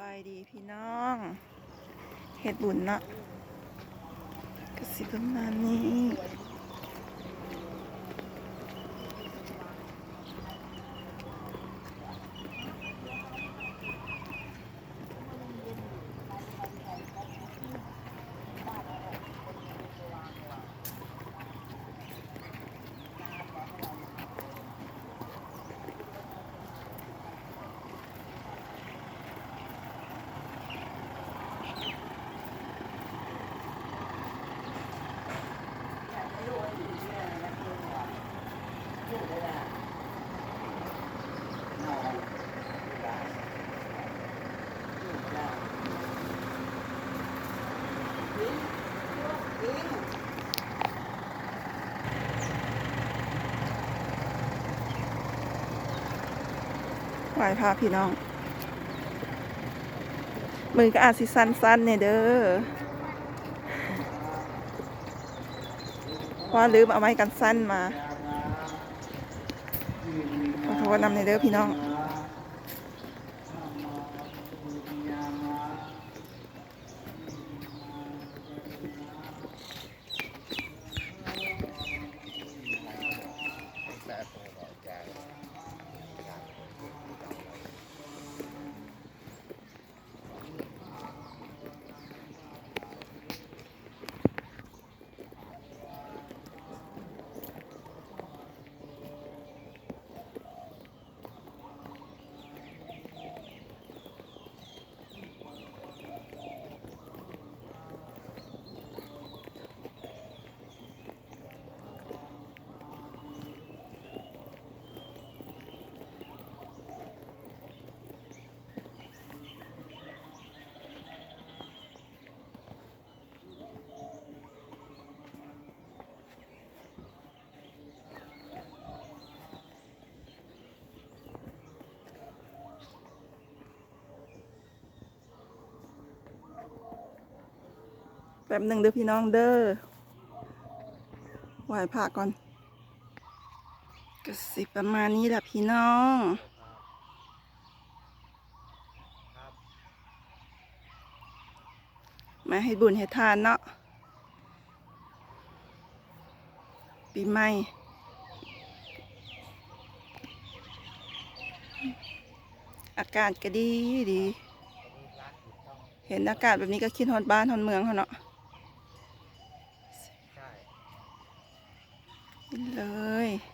ສະບາຍດີພີ່ນ້ອງ ເຮັດບຸນເນາະ ກະຊິປະມານນີ້. ໄຫວ້ພະພີ່ນ້ອງ ມືກະອາດຊິສັ່ນໆແດ່ເດີ ເພາະວ່າລືມເອົາໄມ້ກັນສັ່ນມາ ຂໍໂທດນຳແດ່ເດີພີ່ນ້ອງ. ແປັບໜຶ່ງເດີພີ່ນ້ອງເດີ ໄຫວ້ພະກ່ອນ ກະຊິປະມານນີ້ລະພີ່ນ້ອງ. ມາເຮັດບຸນເຮັດທານເນາະ ປີໃໝ່ ອາກາດກະດີດີ ເຫັນອາກາດແບບນີ້ກະຄິດຮອດບ້ານຮອດເມືອງເຮົາເນາະ ກິນເລີຍ.